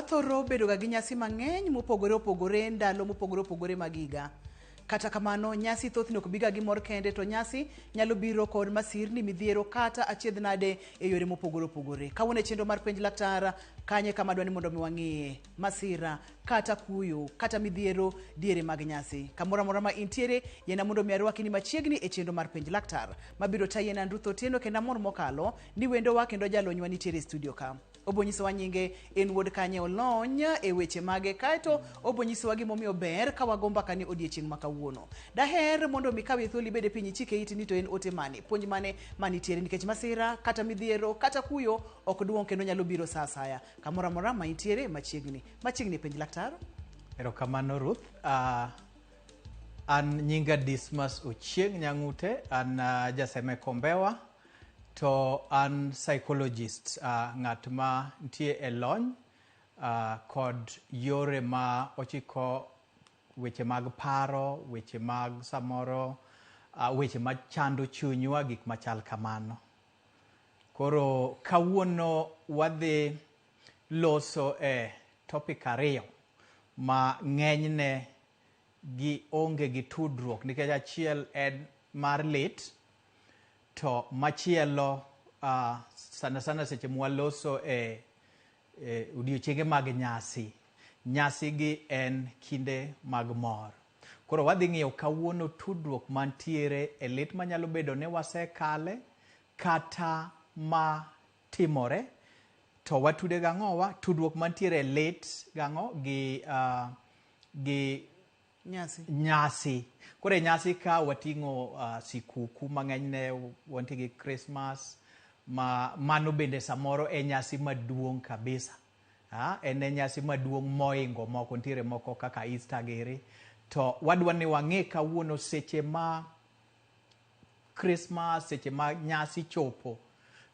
Wathoro bedoga gi nyasi mang'eny mopogore opogore ndalo mopogore opogore mag higa. Kata kamano, nyasi thothne ok biga gi mor kende to nyasi nyalo biro kod masirni, midhiero kata achiedh nade e yore mopogore opogore. Kawuono e chenro mar Penj Laktar, kanye kama adwa ni mondo mi wang'iye masira kata kuyo kata midhiero diere mag nyasi. Kamoro amora ma intiere, yiena mondo mi arwaki ni machiegni e chenro mar Penj Laktar. Mabiro tayi en an Ruth Otieno kendo amor mokalo ni wendowa kendo jalonywa nitiere e studio ka. Obo nyisowa nyinge, en wuod kanye, olony e weche mage, kaeto obo nyisowa gimomiyo ber ka wago mbaka ni odiechieng' ma kawuono. Daher mondo mi kawie thuolo ibed e piny ichike iti ni to en ote mane, puonj mane manitiere nikech masira kata midhiero kata kuyo ok duong' kendo nyalo biro sa asaya. Kamoro amora ma intiere machiegni. Machiegni Penj Laktar. Erokamano Ruth. An nyinga Dismas Ochieng' Nyang'ute, an jaseme Kombewa. To an psychologist, ng'at ma nitie e lony kod yore ma ochiko weche mag paro, weche mag samoro, weche machando chunywa, gik machal kamano. Koro kawuono wadhi loso e topic ariyo ma ng'enyne gi onge gi tudruok nikech achiel en mar lit to machielo sana sana seche mwaloso e odiochienge mag nyasi. Nyasi gi en kinde mag mor. Koro wadhi ng'iyo kawuono tudruok mantiere e lit manyalo bedo ni wasekale kata ma timore to watude gang'owa tudruok mantiere e lit gang'o gi Nyasi. Nyasi. Koro e nyasi ka wating'o sikuku mang'enyne wantie gi Christmas ma mano bende samoro e nyasi maduong' kabisa. En e nyasi maduong' moingo moko, nitiere moko kaka Easter giri. To wadwa ni wang'e kawuono seche ma Christmas, seche ma nyasi chopo,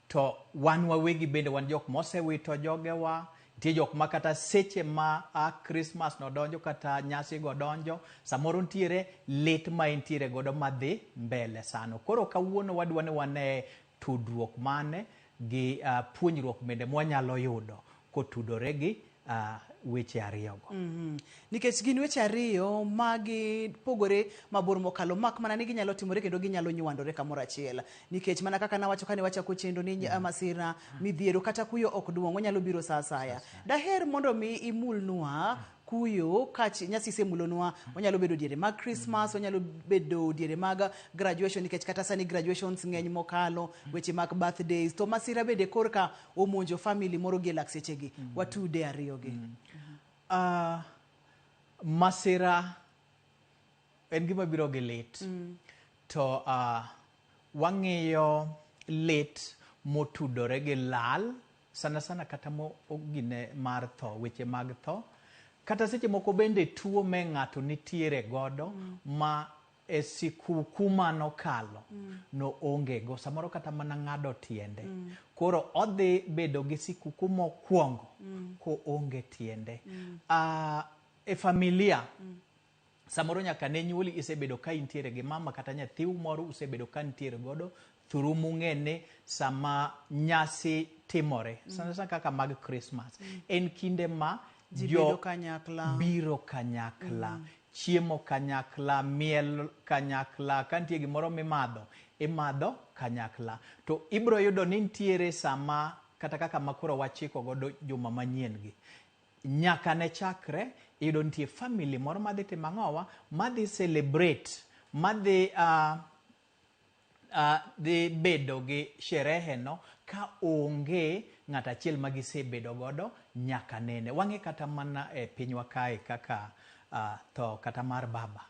to wan wawegi bende wan jok mosewito jogewa, nitie jok ma kata seche ma a Christmas no donjo kata nyasi go donjo, samoro nitiere lit ma intiere godo madhi mbele sano. Koro kawuono wadwa ni wane tudruok mane gi puonjruok bende mwanyalo yudo kotudore gi weche ariyogo. Nikech gin weche ariyo ma gipogore mabor mokalo, mak mana ni ginyalo timore kendo ginyalo nywandore kamoro achiel. Nikech mana kaka nawacho kane wachako chenro ni masira, midhiero kata kuyo ok duong', onyalo biro sa asaya. Daher mondo mi imulnwa kuyo kach nyasi isemulonwa, onyalo bedo diere mag Christmas, onyalo bedo diere mag graduation, nikech kata sani graduations ng'eny mokalo, weche mag birthdays, to masira bende korka omonjo family moro gi e lak sechegi. Watude ariyogi. Masira en gima biro gi lit. To wang'iyo lit motudore gi lal, sana sana kata mo gine mar tho, weche mag tho. Kata seche moko bende tuo me ng'ato nitiere godo ma e sikuku manokalo no onge go, samoro kata mana ng'ado tiende. Koro odhi bedo gi sikuku mokwongo koonge tiende. E familia, samoro nyaka ne nyuoli isebedo ka intiere gi mama kata nyathiu moro usebedo ka nitiere godo through mung'e ni sama nyasi timore, sana sana kaka mag Christmas, en kinde ma ji bedo kanyakla, biro kanyakla, chiemo kanyakla, miel kanyakla, ka nitie gimoro mimadho, imadho kanyakla. To ibiro yudo ni nitiere sama kata kaka makoro wachiko godo juma manyien gi, nyaka ne chakre, iyudo nitie family moro madhi timo ang'owa, madhi celebrate, madhi dhi bedo gi sherehe no ka onge ng'at achiel ma gisebedo godo nyaka nene. Wang'e kata mana e pinywa kae kaka tho kata mar baba.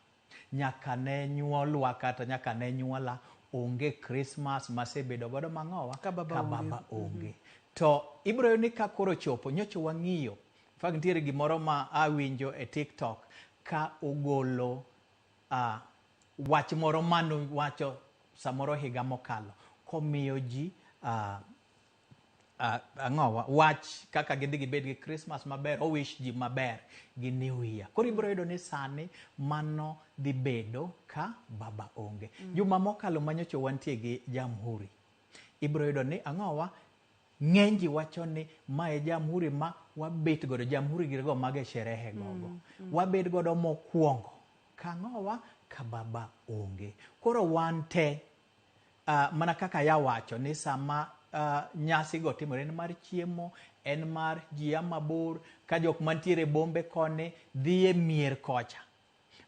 Nyaka ne nyuolwa kata nyaka ne nyuola onge Christmas masebedo godo mang'owa ka baba ka onge. Baba onge. To ibiro yudo ni ka koro chopo, nyocha wang'iyo. In fact, nitiere gimoro ma awinjo e TikTok ka ogolo wach moro manowacho samoro higa mokalo komiyo ji ang'owa wach kaka gidhi gibed gi Christmas maber, owish ji maber gi New Year. Koro ibiro yudo ni sani mano dhi bedo ka baba onge. Juma mokalo manyocha wantie gi Jamhuri, ibiro yudo ni ang'owa Ng'eny ji wacho ni ma e jamhuri ma wabet godo, jamhuri girigo mage sherehe gogo. Wabet godo mokwongo. Kang'owa ka baba onge. Koro wan te mana kaka yawacho ni sama nyasi go timore en mar chiemo, en mar ji a mabor, ka jok mantiere e bombe koni dhi e mier kocha.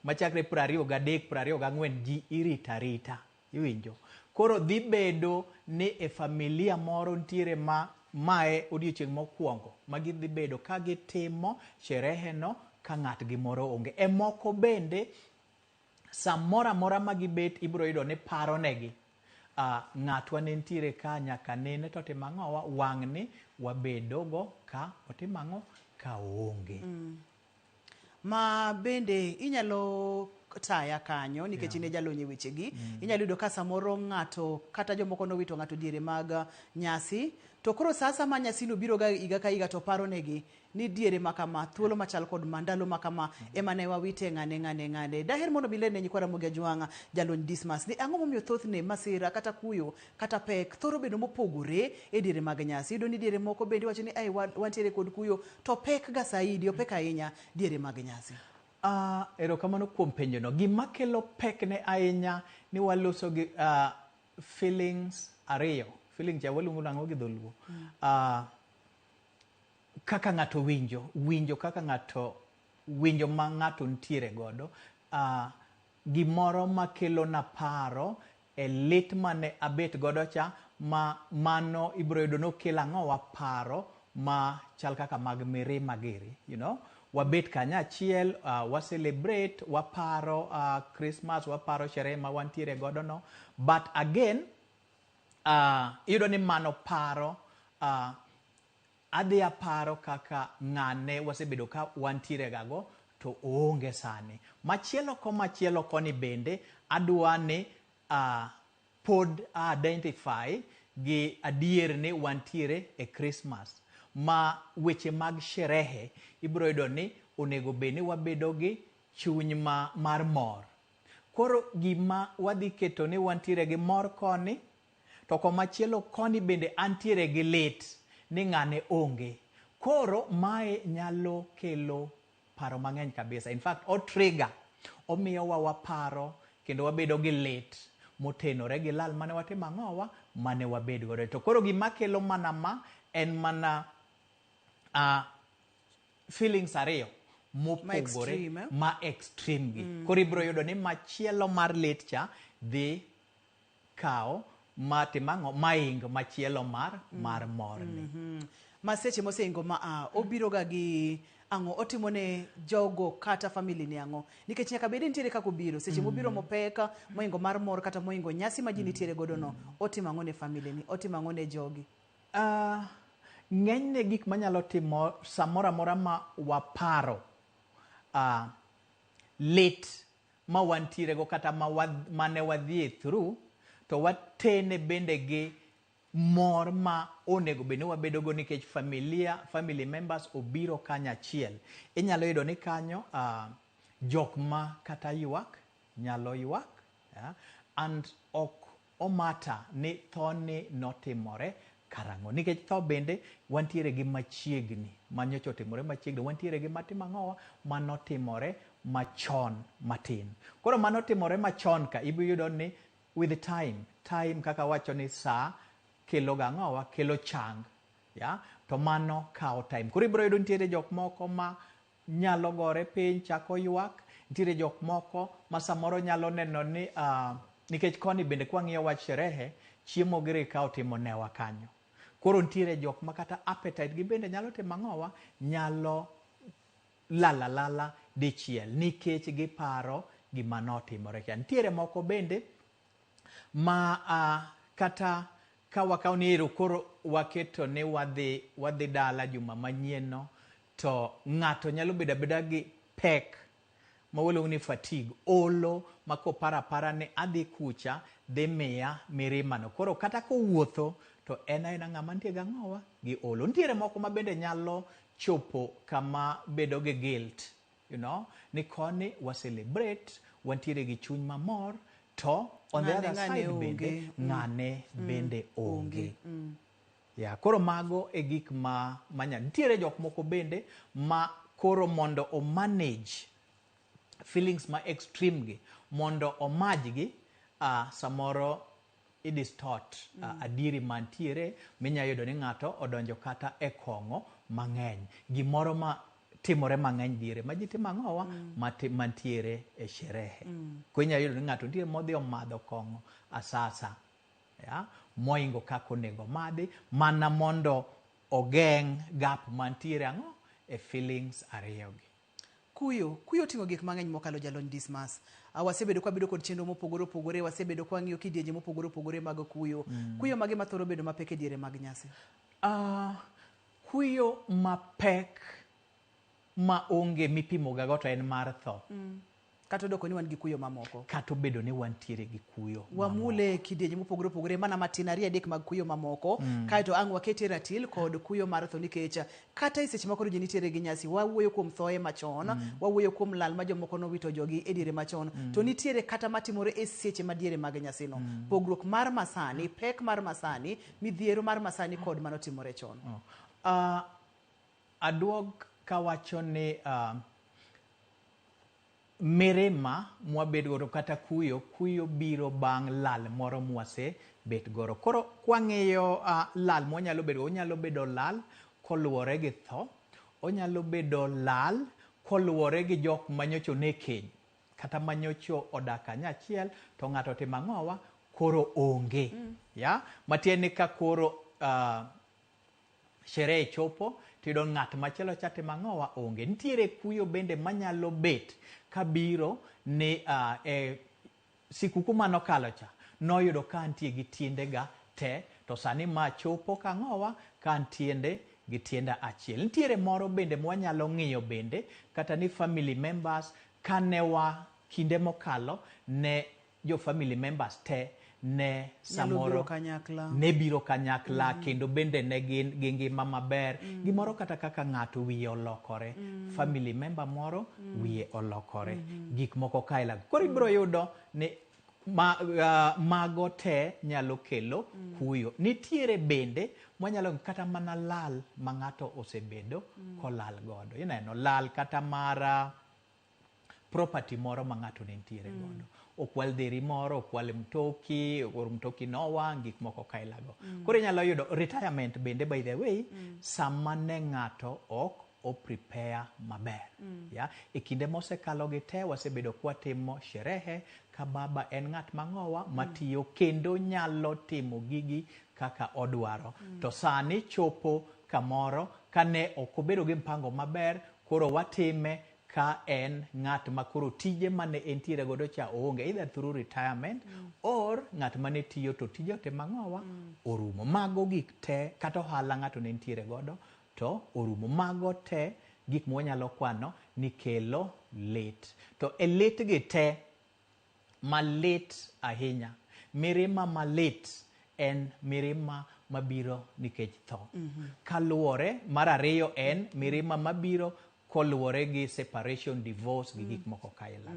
Machakre 23, 24 ji irito arita. Iwinjo? Koro dhi bedo ni e familia moro nitiere ma mae odiochieng' mokwongo ma gidhi bedo ka gitimo sherehe no ka ng'atgi moro onge. E moko bende samoro amora ma gibet ibiro yudo ni paro negi ng'atwa ne nitiere ka nyaka nene to otimo ang'owa wang'ni wabedogo ka otimo ang'o ka oonge. Ma bende inyalo taya kanyo nikech in e jalony e wechegi. Inyalo yudo ka samoro ng'ato kata jomoko nowito ng'ato diere mag nyasi to koro sa asaya ma nyasino biro ga higa ka higa to paro negi ni diere ma kama, thuolo machal kod ma, ndalo ma kama ema ne wawite ng'ane ng'ane ng'ane. Daher mondo mi ilerne nyikwa Ramogi Ajwang' jalony Dismas ni ang'o momiyo thothne masira kata kuyo kata pek thoro bedo mopogore e diere mag nyasi. Iyudo ni diere moko bende iwacho ni ai wantiere kod kuyo to pek ga saidi, opek ahinya diere mag nyasi. Erokamano kuom penjono. Gima kelo pek ne ahinya ni waloso gi feelings ariyo. Feelings cha waluongo nang'o gi dholuo? Kaka ng'ato winjo, winjo kaka ng'ato winjo ma ng'ato nitiere godo. Gimoro makelo na paro e lit mane abet godo cha ma mano ibiro yudo nokelo ang'owa paro ma chal kaka mag mirima giri, you know. Wabet kanyachiel, wa celebrate, waparo Christmas, waparo sherehe ma wantiere godo no. But again, iyudo ni mano paro adhi aparo kaka ng'ane wasebedo ka wantiere gago to oonge sani. Machielo komachielo koni bende adwa ni pod identify gi adier ni wantiere e Christmas ma weche mag sherehe ibiro yudo ni onego bed ni wabedo gi chuny ma mar mor. Koro gima wadhi keto ni wantiere gi mor koni to komachielo koni bende antiere gi lit ni ng'ane onge. Koro mae nyalo kelo paro mang'eny kabisa. In fact, o trigger, omiyowa waparo kendo wabedo gi lit motenore gi lal mane watimo ang'owa mane wabed godo. To koro gima kelo mana ma en mana feelings ariyo mopogore extreme, eh? ma extreme gi. Koro ibiro yudo ni machielo mar lit cha dhi kawo ma timo ang'o maing machielo mar morni. Ma seche moseingo ma a obiro ga gi ang'o otimo ne jogo kata family ni ang'o nikech nyaka bed ni nitiere kaka obiro seche mobiro mopek moingo mar mor kata moingo nyasi ma ji nitiere godo no otimo ang'o ne family ni otimo ang'o ne jogi. Ng'enyne gik manyalo timo samoro amora ma waparo lit ma wantiere go kata ma mane wadhie through to watene bende gi mor ma onego bed ni wabedo go nikech familia family members obiro kanyachiel. Inyalo yudo ni kanyo jok ma kata ywak nyalo ywak, yeah? And ok omata ni thoni notimore karang'o nikech tho bende wantiere gi machiegni manyocha otimore machiegni wantiere gi matimo ang'owa manotimore machon matin. Koro manotimore machon ka ibiro yudo ni with time, time kaka wacho ni saa kelo ga ang'owa kelo chang, ya to mano kawo time. Koro ibiro yudo nitiere jok moko ma nyalo gore piny chako ywak, nitiere jok moko ma samoro nyalo neno ni nikech koni bende kwang'iyo wach sherehe chiemo giri ka otimo newa kanyo. Koro nitiere jok ma kata appetite gi bende nyalo timo ang'owa nyalo lal alala dichiel nikech giparo gima notimore cha. Nitiere moko bende ma kata ka wakawo ni ero koro waketo ni wadhi dala juma manyien no to ng'ato nyalo bedo abeda gi pek ma waluongo ni fatigue, olo ma koparo apara ni adhi kucha dhi miya mirima no. Koro kata kowuotho to en aena ng'ama nitie gang'owa gi olo. Nitiere moko ma bende nyalo chopo kama bedo gi guilt, you know, ni koni wa celebrate, wantiere gi chuny mamor, to on the Ng'ane other ng'ane side bende onge. Ng'ane bende onge. Ya, koro mago e gik ma manya. Nitiere jok moko bende ma koro mondo o manage feelings ma extreme gi, mondo omajgi, samoro i distort adieri mantiere, minya yudo ni ng'ato odonjo kata e kong'o mang'eny. Gimoro ma timore mang'eny diere ma ji timo ang'owa mantiere e sherehe. Koro inya yudo ni ng'ato nitie modhi omadho kong'o asasa, ya, moingo kaka onego madhi, mana mondo ogeng' gap mantiere ang'o e feelings ariyogi. Kuyo, kuyo oting'o gik mang'eny mokalo, jalony Dismas. Wasebedo kwa bedo kod chenro mopogore opogore, wasebedo kwa ng'iyo kidienje mopogore opogore mag kuyo. Kuyo mage mathoro bedo mapek e diere mag nyasi? Kuyo mapek ma onge mipimo ga go to en mar tho. Kata odoko ni wan gi kuyo mamoko. Kata obedo ni wantiere gi kuyo Wamule kidienje mopogore opogore, mana matin ariyo adek mag kuyo mamoko. Kaeto ang' wakete ratil kod kuyo mar tho, nikech kata e seche ma koro ji nitiere gi nyasi, wawuoyo kuom thoe machon, wawuoyo kuom lal ma jomoko nowito jogi e diere machon, to nitiere kata matimore e seche madiere mag nyasino. Pogruok mar masani, pek mar masani, midhiero mar masani kod manotimore chon. Oh. Aduog kawacho ni mirima mwabet godo kata kuyo, kuyo biro bang' lal moro mwasebet godo. Koro kwang'iyo lal mwanyalo bedo, onyalo bedo lal koluwore gi tho, onyalo bedo lal koluwore gi jok manyocho ne keny, kata manyocho odak kanyachiel to ng'ato otimo ang'owa, koro onge. Ya? Matiende ni ka koro sherehe chopo, tiyudo ng'at machielo cha timo ang'owa, onge. Nitiere kuyo bende manyalo bet kabiro ni e sikuku manokalo cha, noyudo ka antie gi tiendega te, to sani ma chopo kang'owa, ka antiende gi tienda achiel. Nitiere moro bende mwanyalo ng'iyo bende, kata ni family members, kane wa kinde mokalo, ne jo family members te ne samoro kanyakla. Ne biro kanyakla, kendo bende ne gin gi ngima maber. Gimoro kata kaka ng'ato wiye olokore, family member moro wiye olokore, gik moko kaila. Koro ibiro yudo ni mago te nyalo kelo kuyo. Nitiere bende mwanyalo kata mana lal ma ng'ato osebedo kolal godo. Ineno lal kata mara property moro ma ng'ato ne nitiere godo. Okwal dheri moro, okwal mtoki, or mtoki nowang', gik moko kailago. Koro inyalo yudo retirement bende, by the way, sama ne ng'ato ok o prepare maber. Ya, e kinde mosekalo gi te wasebedo kwatimo sherehe ka baba en ng'at mang'owa matiyo kendo nyalo timo gigi kaka odwaro. To sani chopo kamoro kane ok obedo gi mpango maber, koro watime ka en ng'at ma koro tije mane entiere godo cha oonge, either through retirement or ng'at mane tiyo to tije otimo ang'owa, orumo. Mago gik te, kata ohala ng'ato ne nitiere godo to orumo. Mago te gik mwanyalo kwano ni kelo lit. To e lit gi te malit ahinya, mirima malit en mirima mabiro nikech tho. Kaluwore mar ariyo en mirima mabiro koluwore gi separation, divorce gi gik moko kaila.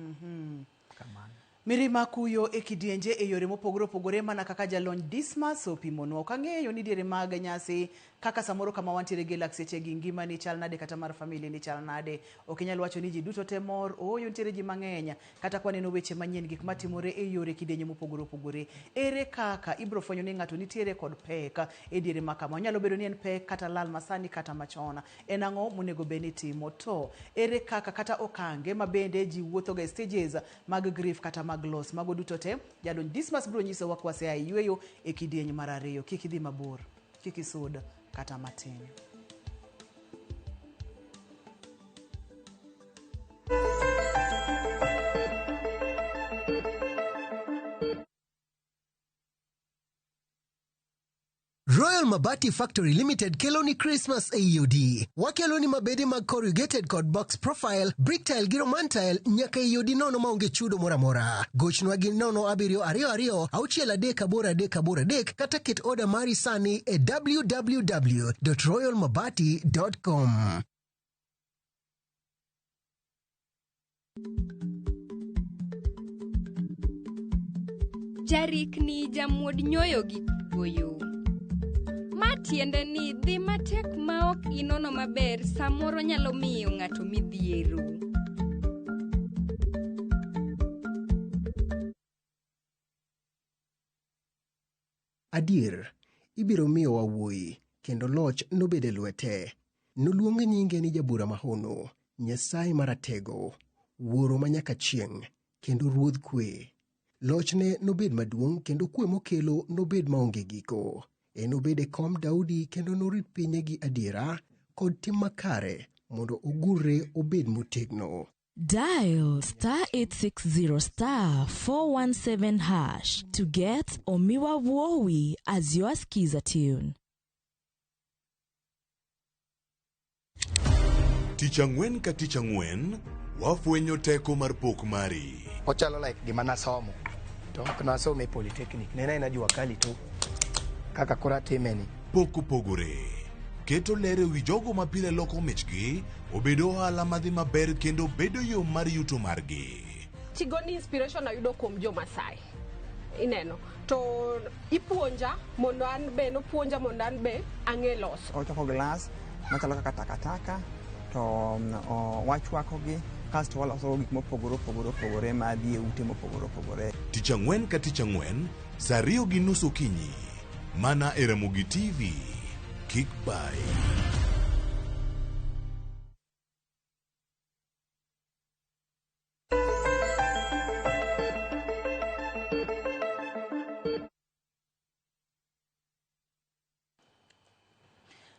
Kamano. Mirima, kuyo e kidienje e yore mopogore opogore, mana kaka jalony Dismas opimonwa. Ok ang'eyo ni diere mag nyasi kaka samoro kama wantiere gi lak seche gi ngima ni chal nade, kata mar family ni chal nade. Ok inyal wacho ni ji duto te mor, ooyo, nitiere ji mang'eny. Kata kwaneno weche manyien, gik matimore e yore kidienje mopogore opogore. Ere kaka ibiro fwenyo ni ng'ato nitiere kod pek e diere ma kama? Onyalo bedo ni en pek kata lal masani kata machon. En ang'o monego bed ni timo? To ere kaka kata okange ma bende ji wuotho ga e stages mag grief kata mag loss? Mago duto te jalony Dismas biro nyisowa kwasea e yweyo e kidieny mar ariyo. Kik idhi mabor, kik isud kata matin. Royal Mabati Factory Limited kelo ni Christmas e odi. Wakelo ni mabede mag corrugated kod box profile, brick tile gi roman tile nyaka e odi nono maonge chudo moro amora. Gochnwa gi 0722 638 83 kata ket oda mari sani e www.royalmabati.com. Jarikni jamuod nyoyo gi goyo. Ma Tiende ni dhi matek ma ok inono maber samoro nyalo miyo ng'ato midhiero. Adier, ibiro miyowa wuoyi, kendo loch nobed e lwete. Noluong nyinge ni Jabura Mahono, Nyasaye Maratego, Wuoro manyaka chieng', kendo Ruodh Kwe. Lochne nobed maduong' kendo kwe mokelo nobed maonge giko. Enobed e kom Daudi kendo norit pinye gi adiera kod tim makare mondo ogurre obed motegno. Dial star 860 star 417 hash to get Omiwa Wowi as your skiza tune. Tich ang'wen ka tich ang'wen, wafwenyo teko mar pok mari. Ochalo like gima nasomo to ok nasome e polytechnic ne en aena jua kali to kaka koro atime ni. Pok opogore. Keto ler e wi jogo ma pile loko michgi obed ohala madhi maber kendo bedo yo mar yuto margi. Tigoni inspiration ayudo kuom jo Masai. Ineno. To ipuonja mondo an be nopuonja mondo an be ang'e loso. Ochoko glass machalo kaka takataka to wachwakogi kasto waloso gik mopogore opogore opogore madhi e ute mopogore opogore. Tich ang'wen ka tich ang'wen saa 2:30 okinyi mana e Ramogi TV. Kik bayi.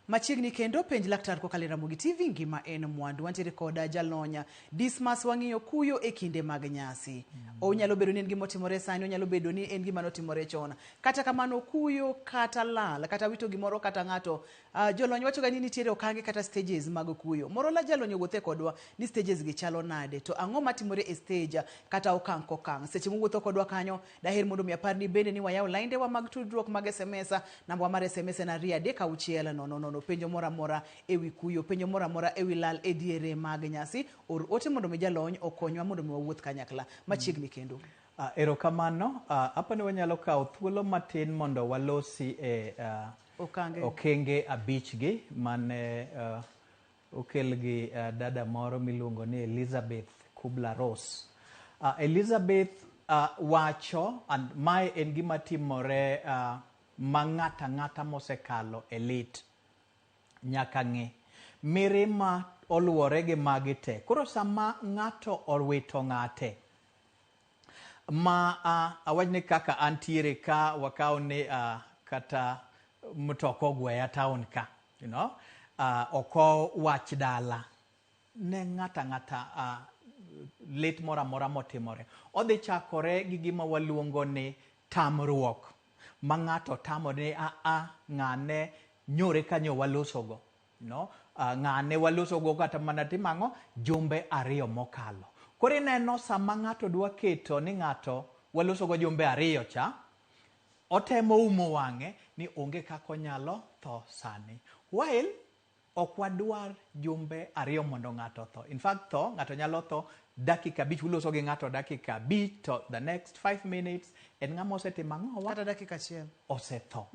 Machiegni kendo penj laktar kokalo e Ramogi TV ngima en mwandu. Wantiere koda jalony Dismas wang'iyo kuyo e kinde mag nyasi. Onyalo bedo ni en gima otimore sani, onyalo bedo ni en gima notimore chon. Kata kamano kuyo kata lal, kata wito gimoro kata ng'ato, jolony wachoga ni nitiere okange kata stages mag kuyo. Moro la jalony owuothe kodwa ni stages gi chalo nade, to ang'o matimore e stage kata okang' kokang'. Seche mowuotho kodwa kanyo, daher mondo mi apar ni bende ni wayaw laindewa mag tudruok mag SMS. Namba mar SMS en 23600. Penjo moro amora ewi kuyo, penjo moro amora ewi lal e diere mag nyasi, or ote mondo mi jalony okonywa mondo mi wawuoth kanyakla. Machiegni kendo. Erokamano. Apa ni wanyalo kawo thuolo matin mondo walosi e Okange. okenge abich gi mane okel gi dada moro miluongo ni Elizabeth Kubler-Ross. Elizabeth wacho, and mae en gima timore ma ng'ata ng'ata mosekalo e lit nyaka ng'e. Mirima oluwore gi magi te. Koro sama ng'ato owito ng'ate, ma awach ni kaka antiere ka wakaw ni kata mtoka ogweya town ka, you know, ok owach dala ne ng'ata ng'ata lit moro amora motimore. Odhi chakore gi gima waluongo ni tamruok, ma ng'ato tamore ni a ng'ane nyore kanyo walosogo. No, ng'ane walosogo kata mana timo ang'o jumbe 2 mokalo. Koro ineno sama ng'ato dwa keto ni ng'ato walosogo jumbe 2 cha, otemo umo wang'e ni onge kaka onyalo tho sani. While ok wadwar jumbe 2 mondo ng'ato tho. In fact, tho, ng'ato nyalo tho dakika 5, uloso gi ng'ato dakika 5 to the next 5 minutes en ng'ama osetimo ang'owa? Kata dakika 1. Osetho.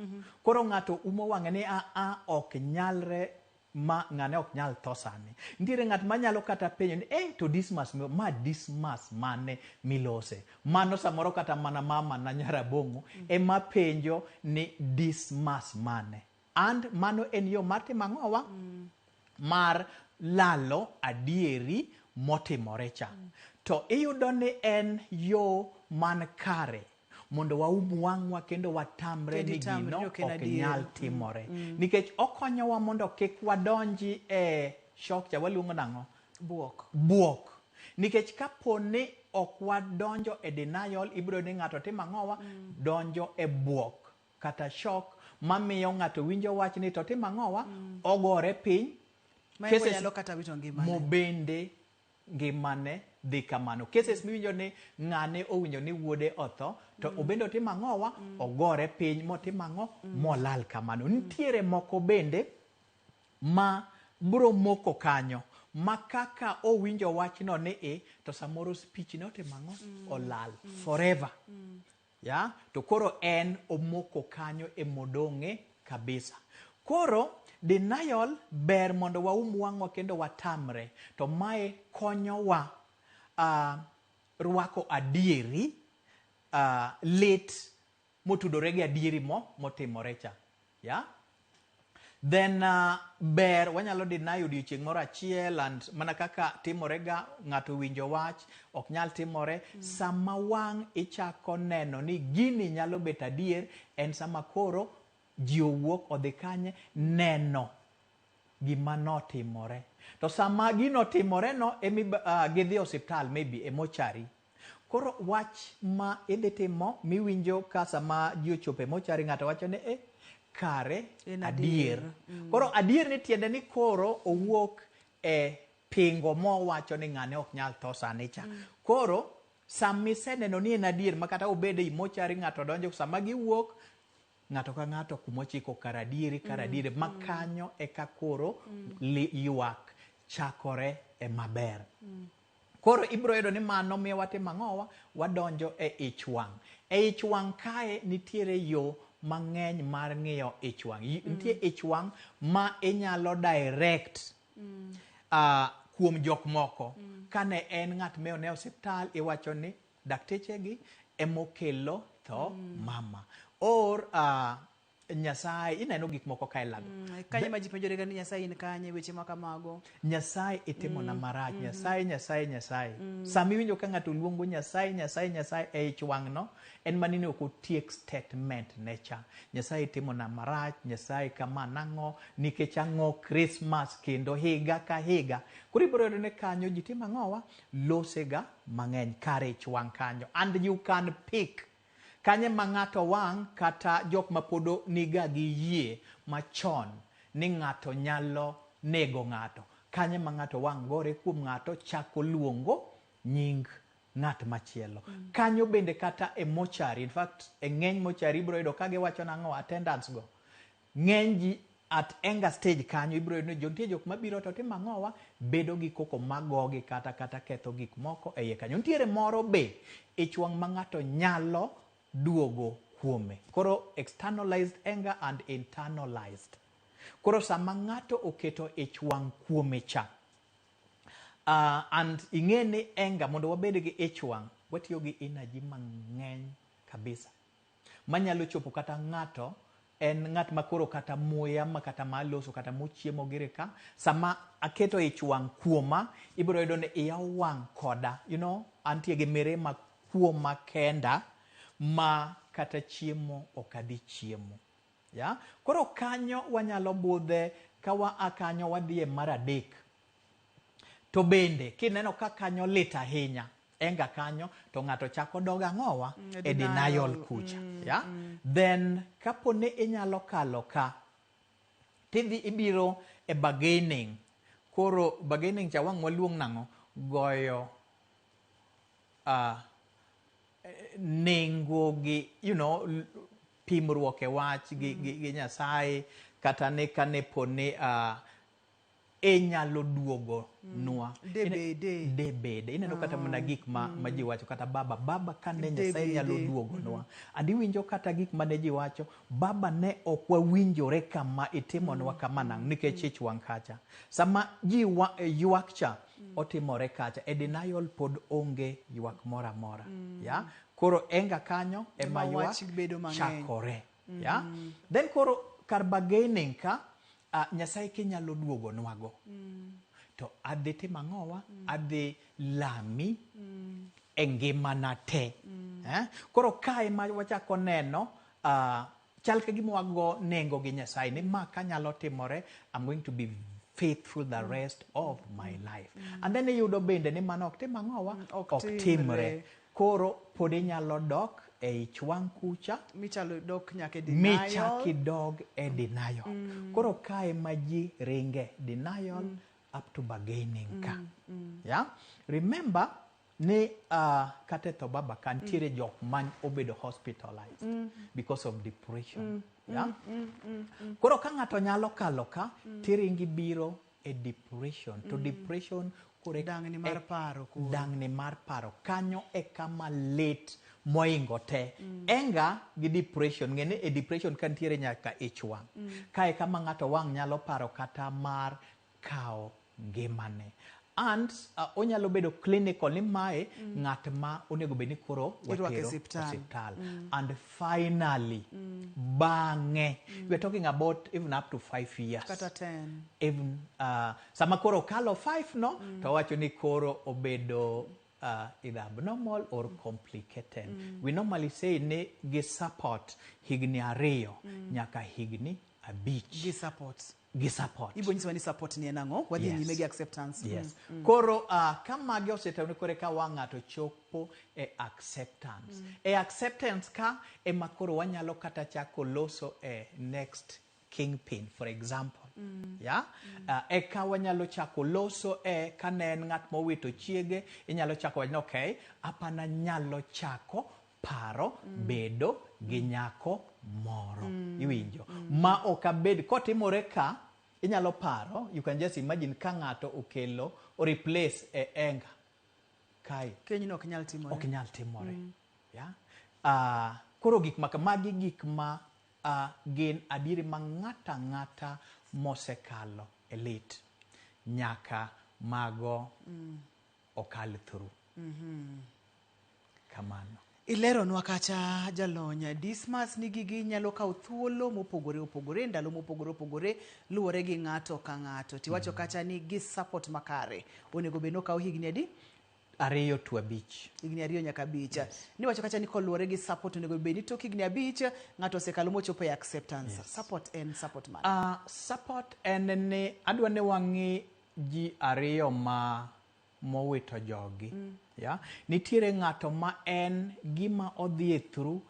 Koro ng'ato umo wang'e ni a ok nyalre ma ng'ane ok nyal tho sani. Nitiere ng'at manyalo kata penjo ni to Dismas, ma Dismas mane milose? Mano samoro kata mana mama na Nyarabong'o ema penjo ni Dismas mane. And mano en yo mar timo ang'owa? Mar lalo adieri motimore cha. To iyudo ni en yo man kare mondo waum wang'wa kendo watamre ni gino ok nyal timore. Nikech okonyowa mondo kik wadonji e shock cha, waluongo nang'o? Buok. Buok. Nikech kapo ni ok wadonjo e denial, ibiro ni ng'ato timo ang'owa? Donjo e buok kata shock mamiyo ng'ato winjo wach ni to timo ang'owa? Ogore piny. Cases nyalo kata wito ngimane. Mobende ngimane dhi kamano. Cases miwinjo ni ng'ane owinjo ni wuode otho, to obende otimo ang'owa? Ogore piny motimo ang'o? Molal kamano. Nitiere moko bende ma bro moko kanyo, ma kaka owinjo wachno ni i, to samoro speech ne otimo ang'o? Olal forever. Ya, to koro en omoko kanyo emodong'e kabisa. Koro denial ber mondo waum wang'wa kendo watamre, to mae konyowa rwako adieri, lit motudore gi adieri motimore cha. Yeah? Then ber wanyalo deny odiochieng' moro achiel, and mana kaka timore ga, ng'ato winjo wach ok nyal timore. Sama wang' ichako neno ni gini nyalo bet adier, en sama koro ji owuok odhi kanye neno gima notimore. To sama gino otimore no, emi gidhi e osiptal, maybe e mochari. Koro wach ma idhi timo miwinjo ka sama ji ochopo e mochari, ng'ato wacho ni kare En adier. adier. Koro adier ni tiende ni koro owuok e pingo mowacho ni ng'ane ok nyal tho sani cha. Koro sama iseneno ni en adier, ma kata obed ei mochari ng'ato donjo, sama giwuok ng'ato ka ng'ato kumochiko kar adieri, kar adieri, ma kanyo eka koro ywak chakore e maber. Koro ibiro yudo ni mano miyo watimo ang'owa? Wadonjo e ich wang'. E ich wang' kae nitiere yo mang'eny mar ng'iyo ich wang'. Nitie ich wang' ma inyalo direct kuom jok moko. Kane en ng'at me one osiptal, iwacho ni daktechegi emokelo tho mama. Or Nyasaye, ineno gik moko kae lago. Kanye ma ji penjore ga ni Nyasaye in kanye, weche ma kamago. Nyasaye itimona marach, Nyasaye, Nyasaye, Nyasaye. Sama iwinjo ka ng'ato luongo Nyasaye, Nyasaye, Nyasaye e ich wang' no, en mana ni ok otiek statement ne cha. Nyasaye itimona marach, Nyasaye kama nang'o, nikech ang'o Christmas kendo higa ka higa. Koro ibiro yudo ni kanyo ji timo ang'owa? Losega mang'eny kar ich wang' kanyo. And you can pick. Kanye ma ng'ato wang' kata jok ma pod niga gi yie machon ni ng'ato nyalo nego ng'ato. Kanye ma ng'ato wang' gore kuom ng'ato chako luongo nying ng'at machielo. Kanyo bende kata e mochari, in fact e ng'eny mochari ibiro yudo ka giwacho nang'o attendants go. Ng'eny ji at anger stage kanyo ibiro yudo ni nitie jok mabiro to timo ang'owa, bedo gi koko magogi kata ketho gik moko e iye kanyo. Nitiere moro be ich wang' ma ng'ato nyalo duogo kuome. Koro externalized anger and internalized. Koro sama ng'ato oketo ich wang' kuome cha, and ing'e ni anger, mondo wabed gi ich wang', watiyo gi energy mang'eny kabisa. Manyalo chopo kata ng'ato en ng'at ma koro kata muya ma kata maloso kata mochiemo gire ka, sama aketo ich wang' kuoma, ibiro yudo ni iya owang' koda, antie gi mirima kuoma kenda ma kata chiemo ok adhi chiemo. Ya? Koro kanyo wanyalo budhe, ka wa a kanyo wadhi e mar adek. To bende kineno ka kanyo lit ahinya, enga kanyo, to ng'ato chako dog ang'owa e denial kucha. Ya? Then kapo ni inyalo kalo ka, tidhi ibiro e bargaining. Koro bargaining cha wang' waluong nang'o? Goyo nengo gi, pimruok e wach gi Nyasaye, kata ne kane po ni inyalo duogo nwa. Debede. Debede. Ineno kata mana gik ma ji wacho, kata baba, baba kane Nyasaye nyalo duogo nwa. And iwinjo kata gik mane ji wacho, baba ne ok wawinjore kama itimonwa kama nang', nikech ich wang' kacha. Sama ji ywak cha, otimore kacha. E denial pod onge ywak moro amora. Ya? Koro enga kanyo ema Ema ywak wach bedo mang'eny. chakore. Ya? Then koro kar bargaining ka, Nyasaye kinyalo duogo nwago. To adhi timo ang'owa? Adhi lami e ngimana te. Koro kae ma wachako neno, chal ka gima wago nengo gi Nyasaye ni ma kanyalo timore, I'm going to be faithful the rest of my life. And then iyudo bende ni mano ok tim ang'owa? Ok Ok timre. timre. Koro pod inyalo dok e ich wang' kucha, Michalo dok nyaka e denial. michak idog e denial. Koro kae ma ji ringe denial up to bargaining ka. Yeah? Remember ni kata e tho baba ka nitiere jok ma obedo hospitalized because of depression. Yeah? Koro ka ng'ato nyalo kalo ka, tiringi biro e depression. To depression koro Dangni mar paro koro. Dangni mar paro. Kanyo e kama lit Moingo te. Anger gi depression, ng'e ni e depression ka nitiere nyaka ich wang'. Kae kama ng'ato wang' nyalo paro kata mar kawo ngimane. And onyalo bedo clinical ni mae ng'at ma onego bed ni koro Irwako e watero osiptal. osiptal. And finally, bang'e, we are talking about even up to 5 years. Kata 10. Even sama koro okalo 5 no, to wacho ni koro obedo either abnormal or complicated. We normally say ni gi support higni 2 nyaka higni 5. Gi support. Gi support. Ibo nyisowa ni support ni en ang'o? Wadhi nyime gi acceptance. Yes. Koro ka magi osetimore, koro ka wang' ng'ato chopo e acceptance. E acceptance ka ema koro wanyalo kata chako loso e next kingpin, for example. Yeah? Eka wanyalo chako loso e kane en ng'at mowito chiege, inyalo chako wacho ni okay, apana nyalo chako paro bedo gi nyako moro. Iwinjo? Ma ok abed kotimore ka inyalo paro, you can just imagine ka ng'ato okelo o replace e anger kae. Kenyno ok nyal timore. Ok nyal timore. Yeah? Koro gik ma magi gik ma gin adieri ma ng'ata ang'ata mosekalo e lit nyaka mago okal through. Kamano. Ileronwa kacha, jalony Dismas, ni gigi nyalo kawo thuolo mopogore opogore, ndalo mopogore opogore, luwore gi ng'ato ka ng'ato. Tiwacho kacha ni gi support makare onego bed ni okawo higni adi? 2 to 5. Higni 2 nyaka 5. Niwacho kacha ni koluwore gi support onego bed ni tok higni 5 ng'ato osekalo mochopo e acceptance. Support en support mane? Support en ni adwa ni wang'i ji ariyo ma mowito jogi. Yeah? Nitiere ng'ato ma en gima odhi e through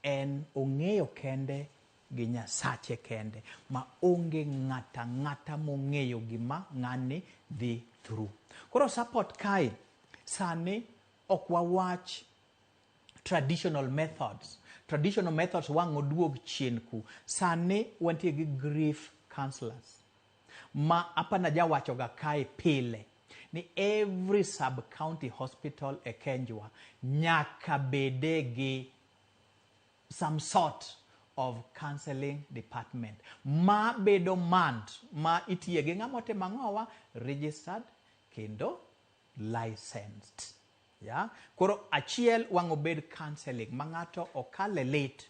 en ong'eyo kende gi Nyasache kende, ma onge ng'ata ng'ata mong'eyo gima ng'ani dhi through. Koro support kae sani ok wawach traditional methods. Traditional methods wang' oduog chien ku. Sani wantie gi grief counselors ma apana jawachoga kae pile ni every sub county hospital e Kenjwa nyaka bede gi some sort of counseling department ma bedo manned, ma itiye gi ng'ama otimo ang'owa, registered kendo licensed. Yeah? Koro achiel wang' obed counseling ma ng'ato okale lit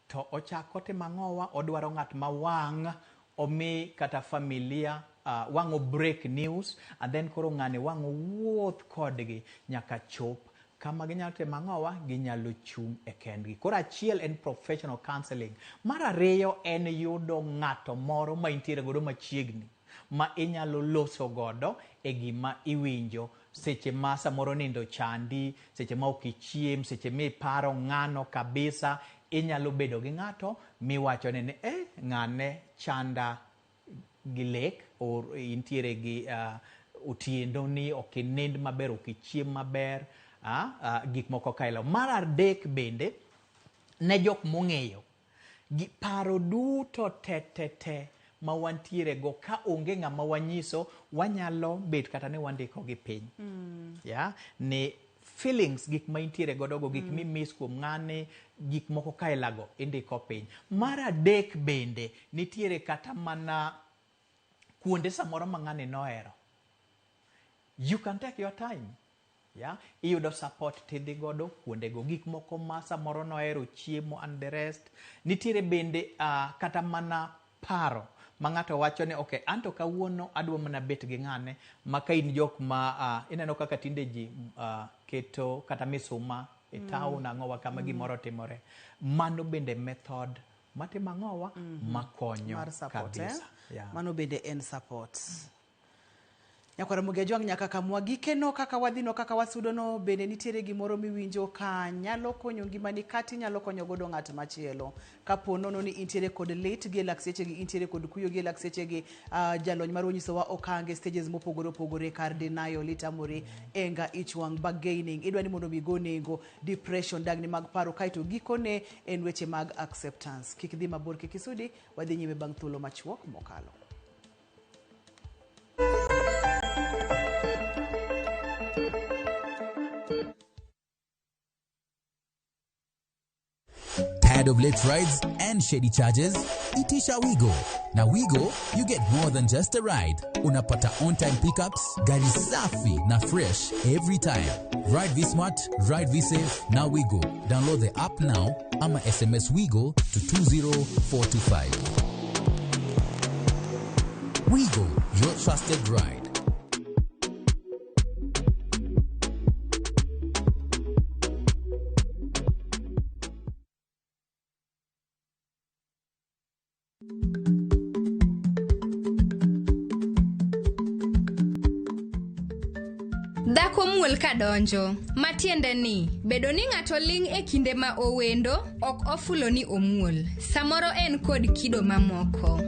to ochako timo ang'owa, odwaro ng'at ma wang' omi kata familia wang' o break news and then koro ng'ani wang' owuoth kodgi nyaka chop kama ginyalo timo ang'owa, ginyalo chung' e kendgi. Koro achiel en professional counseling. Mar ariyo en yudo ng'ato moro ma intiere godo machiegni ma inyalo loso godo e gima iwinjo seche ma samoro nindo chandi, seche ma ok ichiem, seche miparo ng'ano kabisa, inyalo bedo gi ng'ato miwachone ni ng'ane chanda gi lek or intiere gi otieno ni ok inind maber, ok ichiem maber, gik moko kaelo. Mar adek bende ne jok mong'eyo gi paro duto te te te ma wantiere go, ka onge ng'ama wanyiso, wanyalo bet kata ni wandiko gi piny. Yeah? Ni feelings, gik ma intiere godo go, gik mi miss kuom ng'ani, gik moko kaelago indiko piny. Mar adek bende nitiere kata mana kuonde samoro ma ng'ani nohero. You can take your time. Yeah? Iyudo support tidhi godo kuondego, gik moko ma samoro nohero chiemo and the rest. Nitiere bende kata mana paro ma ng'ato wacho ni okay, anto kawuono adwa mana bet gi ng'ane ma ka in jok ma ineno kaka tinde ji keto kata misuma e town ang'owa kama gimoro timore. Mano bende method matimo ang'owa, makonyo mar support, eh? kabisa. Yeah. Mano bende en support. Nyakwara Ramogi Ajwang', nyaka kamwa gikeno kaka wadhino, kaka wasudono, bende nitiere gimoro miwinjo ka nyalo konyo ngimani kata inyalo konyo godo ng'at machielo kapo nono ni intiere kod lit gi e lak sechegi, intiere kod kuyo gi e lak sechegi? Jalony marwa onyisowa okange, stages mopogore opogore kar denial, itamori, anger, ich wang', bargaining, idwa ni mondo mi go nengo, depression, dagni mag paro, kaeto gikone en weche mag acceptance. Kik dhi mabor, kik isudi, wadhi nyime bang' thuolo machuok mokalo. Tired of late rides and shady charges? Itisha Wigo. Na Wigo, you get more than just a ride. Unapata on-time pickups, gari safi na fresh every time. Ride V-Smart, ride V-Safe, na Wigo. Download the app now ama SMS Wigo to 20425. Wigo, your trusted ride. Dhako muol kadonjo, matiende ni bedo ni ng'ato ling' e kinde ma owendo ok ofulo ni omuol. Samoro en kod kido mamoko.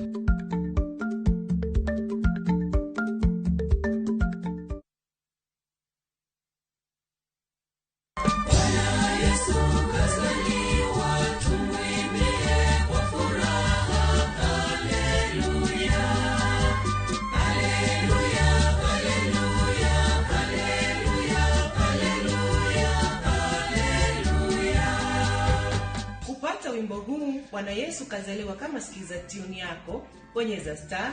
Kupata wimbo huu Bwana Yesu kazaliwa kama sikiza tune yako, bonyeza star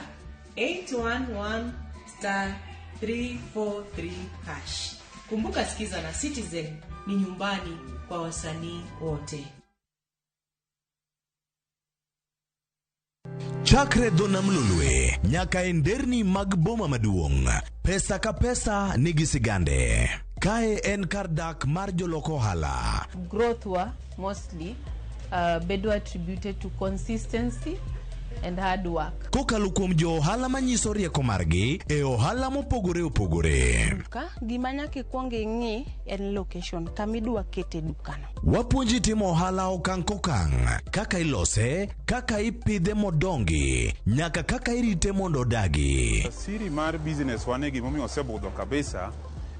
811 star 343 hash. Kumbuka sikiza na Citizen ni nyumbani kwa wasanii wote. Chakre dho nam Lolwe nyaka e nderni mag boma maduong', pesa ka pesa nigi sigande. Kae en kar dak mar jolok ohala. Growth wa mostly bedo attributed to consistency and hard work. Kokalo kuom jo ohala manyiso rieko margi e ohala mopogore opogore. Duka gima nyaka ikwong ing'i en location kamidwa kete dukano. Wapuonji timo ohala okang' kokang', kaka ilose, kaka ipidhe modongi, nyaka kaka irite mondo odagi. Siri mar business wane gimomiyo osebudho kabisa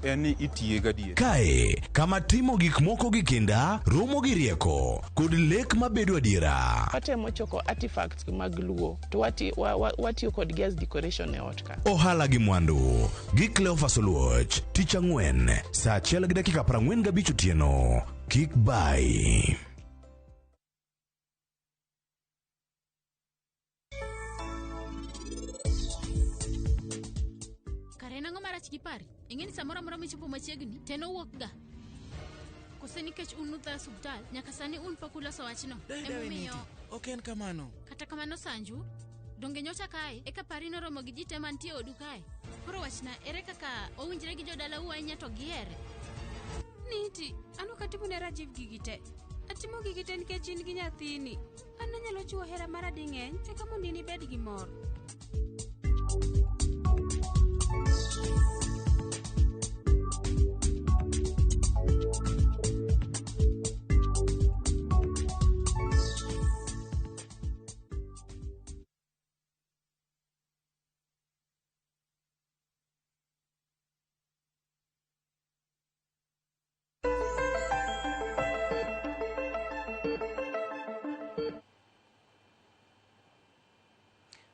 en ni itiye gadier. Kae, kama timo gik moko gi kinda, romo gi rieko, kod lek mabedo adiera. Watemo choko artifacts mag Luo to watiyo kodgi as decoration e ot ka. Ohala gi mwandu gi Cleophas Oluoch, tich ang'wen, saa 1:45 otieno. Kik bai. Kare nang'o marach gi pari? Ing'e ni samoro amora michopo machiegni, to en owuok ga. Kose nikech un nutho e osuptal, nyaka sani un pok uloso wachno. Emomiyo Ok en kamano. Kata kamano Sanju, donge nyocha kae, eka pari noromo gi ji te mantie e odu kae. Koro wachna, ere kaka owinjre gi jodalau ahinya to gihere? Niti, an ok atimo ne Rajiv gigi te. Atimo gigi te nikech in gi nyathini. An anyalo chiwo hera mara ding'eny eka mondo in ibed gi mor.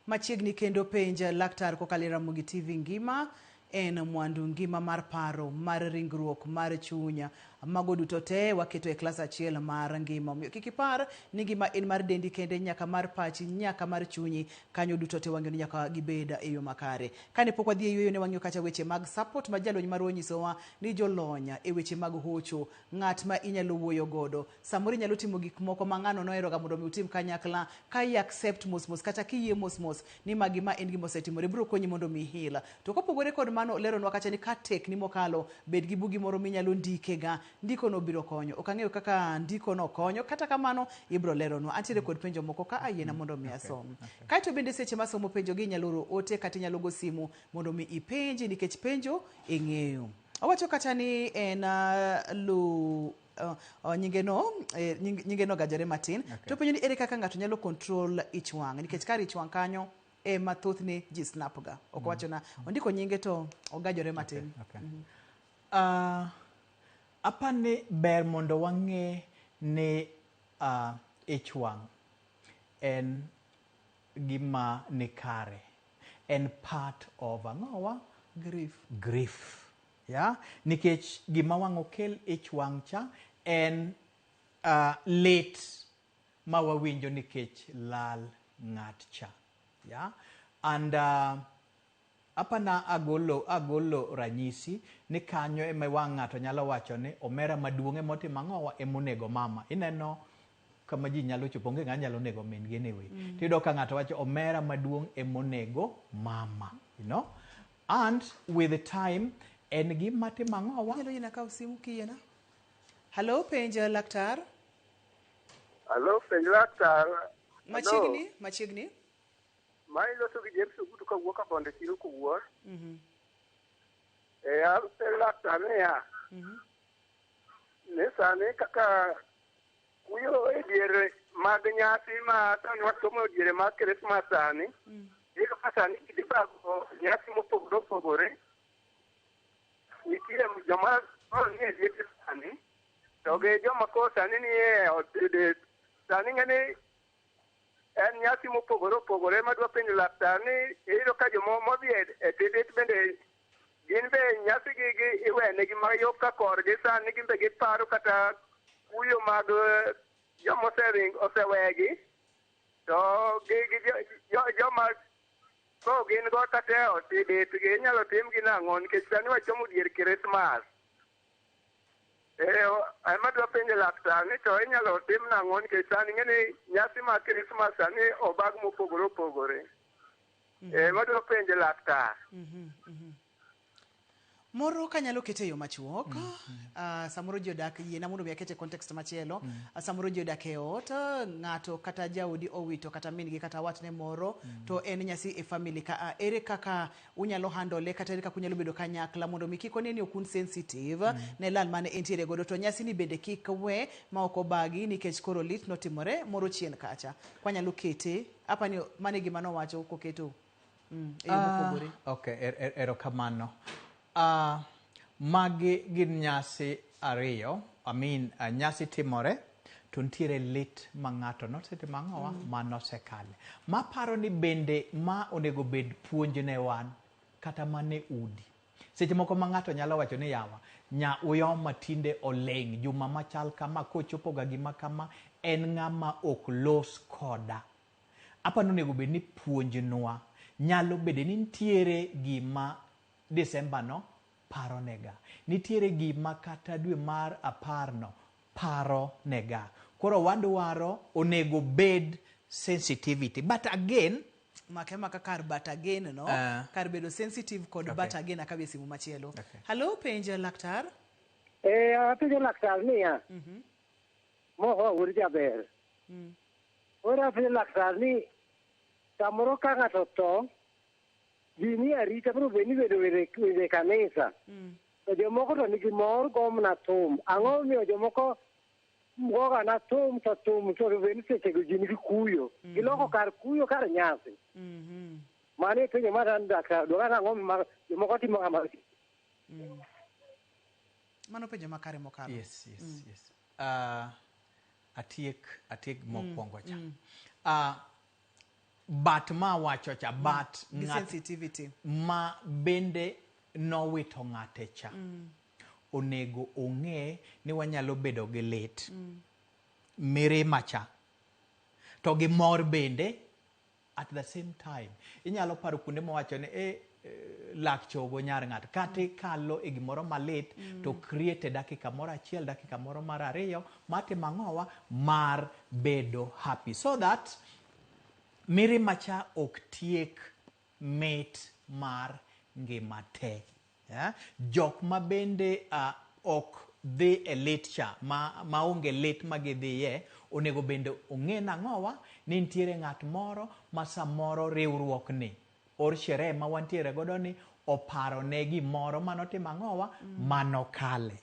Machiegni kendo penj laktar kokalo e Ramogi TV ngima en mwandu ngima mar paro, mar ringruok, mar chuny. Mago duto te waketo e klas achiel mar ngima. Omiyo kik ipar ni ngima en mar dendi kende, nyaka mar pachi, nyaka mar chunyi. Kanyo duto te wang'eyo ni nyaka gibed e yo makare. Kane pok wadhi e yueyo ne wang'iyo kacha weche mag support ma jalony marwa onyisowa ni jolony e weche mag hocho, ng'at ma inyalo wuoyo godo. Samoro inyalo timo gik moko ma ng'ano noheroga mondo mi utim kanyakla, ka i accept mos mos kata kiyie mos mos ni magi ma en gima osetimore biro konyi mondo mi heal. To kopogore kod mano leronwa kacha ni ka tekni mokalo, bed gi bugi moro minyalo ndikega. Ndiko no biro konyo. Ok ang'eyo kaka ndiko no konyo, kata kamano ibiro leronwa. Antiere kod penjo moko ka ayiena mondo mi asom. Kaeto bende seche masomo penjo gi inyalo oro ote kata inyalo go simu mondo mi ipenji nikech penjo ing'eyo. Owacho kata ni en lu nyinge no nyinge no gajore matin. To penjo ni ere kaka ng'ato nyalo control ich wang' nikech kar ich wang' kanyo ema thothne ji snap ga. Ok owacho na ondiko nyinge to ogajore matin. Apani ber mondo wang'e ni ich wang' en gima ni kare. En part of ang'owa? Grief. Grief. Yeah? Nikech gima wang' okel ich wang' cha en lit ma wawinjo nikech lal ng'at cha. Yeah? And apana agolo ranyisi ni kanyo ema wang' ng'ato nyalo wacho ni omera maduong' ema otimo ang'owa ema onego mama. Ineno kama ji nyalo chopo, onge ng'ama nyalo nego min gi anyway. Tiyudo ka ng'ato wacho omera maduong' ema onego mama. You know? And with the time, en gima timo ang'owa. Inyalo yiena kawo simu kiyiena. Hello, penj laktar. Hello, penj laktar. Machiegni, machiegni. Ma iloso gi James Ogutu kawuok Kabonde chiro kowuor. E apenjo laktar niya, ni sani kaka kuyo e diere mag nyasi ma sani wachomo e diere mag Christmas sani, iyudo ka sani ji bago nyasi mopogore opogore. Nitie joma koro nie liete sani, to gi joma koro sani nie ot sani ng'eni en nyasi mopogore opogore madwa penjo laktar ni iyudo ka joma modhi e titit bende gin be nyasi gi gi iwenegi ma yo ka korgi sani gin be giparo kata kuyo mag joma osering osewegi to gi joma koro gin go kata e ot tibit gi inyalo timgi nang'o nikech sani wachomo dier Christmas. Ema adwa penjo laktar ni to inyalo tim nang'o nikech sani ing'e ni nyasi mar Christmas sani obag mopogore opogore. Ema adwa penjo laktar. Moro kanyalo kete e yo machuok, samoro ji odak, yiena mondo mi akete e context machielo. Samoro ji odak e ot, ng'ato kata jaodi owito kata min gi kata watne moro, to en nyasi e family ka. Ere kaka unyalo handle kata ere kaka unyalo bedo kanyakla mondo mi kik one ni ok un sensitive ne lal mane entiere godo, to nyasi ni bende kik we ma ok obagi nikech koro lit notimore moro chien kacha. Kwanyalo kete, apani mano e gima nowacho koketo e yo mopogore. Okay, erokamano. Magi gin nyasi ariyo, I mean, nyasi timore to nitiere lit ma ng'ato nosetimo ang'owa ma nosekale. Maparo ni bende ma onego bed puonj ne wan kata mana e udi. Seche moko ma ng'ato nyalo wacho ni yawa, nya uyoma tinde oling', juma machal kama, kochopo ga gima kama, en ng'ama ok los koda. Aparo ni onego bed ni puonjnwa nyalo bedo ni nitiere gima Desemba no paro nega. Nitiere gima kata dwe mar 10 no paro nega. Koro wadwaro onego bed sensitivity. But again, make maka kar but again no, kar bedo sensitive kod but again akabe simu machielo. Hello, penj laktar. Apenjo laktar niya. Moho wuod jaber. Ora apenjo laktar ni samoro ka ng'ato tho, ji ni arita biro bed ni bedo wende kanisa. To jomoko to nigi mor go mana thum. Ang'o momiyo jomoko goga na thum to thum to bed ni sechego ji nigi kuyo. Giloko kar kuyo kar nyasi. Mano e penjo mar an laktar, dwaro ang'o ma jomoko timo kamano. Mano penjo makare mokalo. Yes, yes, yes. Atiek mokwongo cha. But ma wacho cha, but gi sensitivity ma bende nowito ng'ate cha. Onego ong'e ni wanyalo bedo gi lit. Mirima cha. To gi mor bende at the same time. Inyalo paro kuonde mawacho ni lak chogo nyar ng'ato. Kata ikalo e gimoro malit, to create dakika moro achiel, dakika moro mar ariyo, matimo ang'owa mar bedo happy. So that mirima cha ok tiek mit mar ngima te. Yeah? Jok ma bende ok dhi e lit cha, maonge lit ma gidhiye, onego bende ong'e nang'owa ni nitiere ng'at moro ma samoro riwruok ni or sherehe ma wantiere godo ni oparo ne gimoro manotimo ang'owa manokale.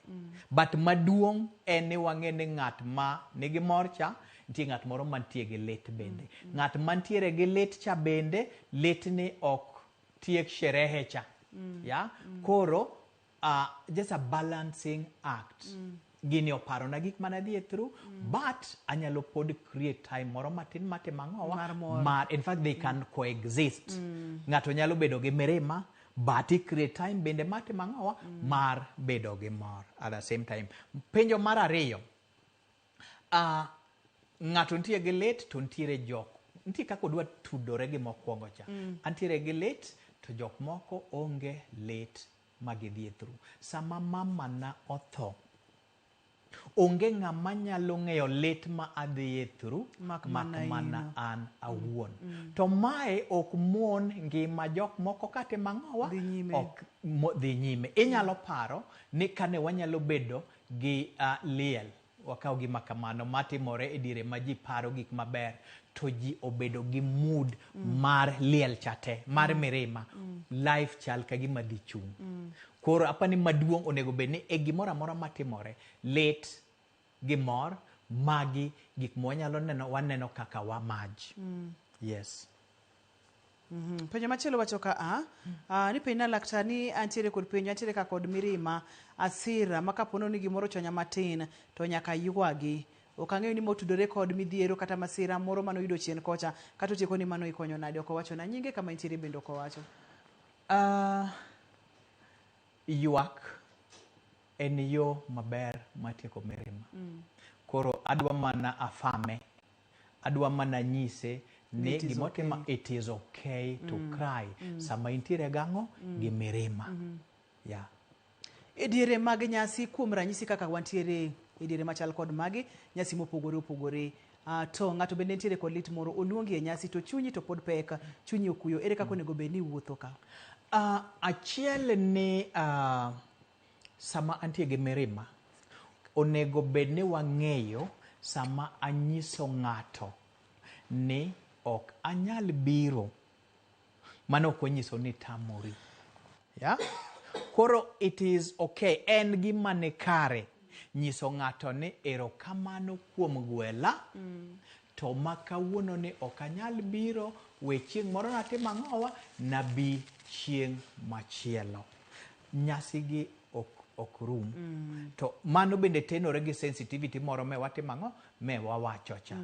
But maduong' en ni wang'e ni ng'at ma nigi mor cha, nitie ng'at moro mantie gi lit bende. Ng'at mantiere gi lit cha bende, lit ni ok tiek sherehe cha. Yeah? Koro, just a balancing act. Gini oparona gik mane adhiye through, but anyalo pod create time moro matin matimo ang'owa Mar mor. mar, in fact they can coexist. Ng'ato nyalo bedo gi mirima, but i create time bende matimo ang'owa mar bedo gi mor at the same time. Penjo mar ariyo, Ng'ato nitie gi lit to nitiere jok nitie kaka odwa tudore gi mokwongo cha. Antiere gi lit to jok moko onge lit ma gidhie through. Sama mamana otho, onge ng'ama nyalo ng'eyo lit ma adhiye through Mak mak mana mana in. an awuon. To mae ok mon ngima jok moko katimo ang'owa Dhi nyime. ok dhi nyime. Inyalo paro ni kane wanyalo bedo gi liel, wakaw gima kamano matimore e diere ma ji paro gik maber, to ji obedo gi mood mar liel cha te, mar mirima. Life chal ka gima dhi chung'. Koro apani maduong' onego bed ni e gimoro amora matimore, lit gi mor, magi gik ma wanyalo neno, waneno kaka wamaj. Yes. Penjo machielo wacho ka ni penjna laktar ni antiere kod penjo, antiere ka kod mirima, asira ma kapo ni gimoro ochwanya matin to nyaka ywagi. Ok ang'eyo ni motudore kod midhiero kata masira moro manoyudo chien kocha, kata otieko ni mano ikonyo nade, ok owacho na nyinge kama intiere bende ok owacho. Ywak en yo maber mar tieko mirima. Koro adwa mana afame, adwa mana nyise ni It is gimotimo okay. It is okay to cry. Sama intiere gang'o gi mirima. Yeah. E diere mag nyasi, kuom ranyisi kaka wantiere e diere machal kod magi, nyasi mopogore opogore, to ng'ato bende nitiere kod lit moro, oluongi e nyasi to chunyi to pod pek, chunyi okuyo, ere kaka onego bed ni iwuotho ka? Achiel ni sama antie gi mirima, onego bed ni wang'eyo sama anyiso ng'ato ni ok anyal biro, mano ok onyiso ni tamori. Yeah? Koro it is okay, en gima ni kare nyiso ng'ato ni erokamano kuom gwela, to ma kawuono ni ok anyal biro, we chieng' moro natim ang'owa, nabi chieng' machielo. Nyasi gi ok rum. To mano bende tenore gi sensitivity moro me watimo ang'o, me wawacho cha.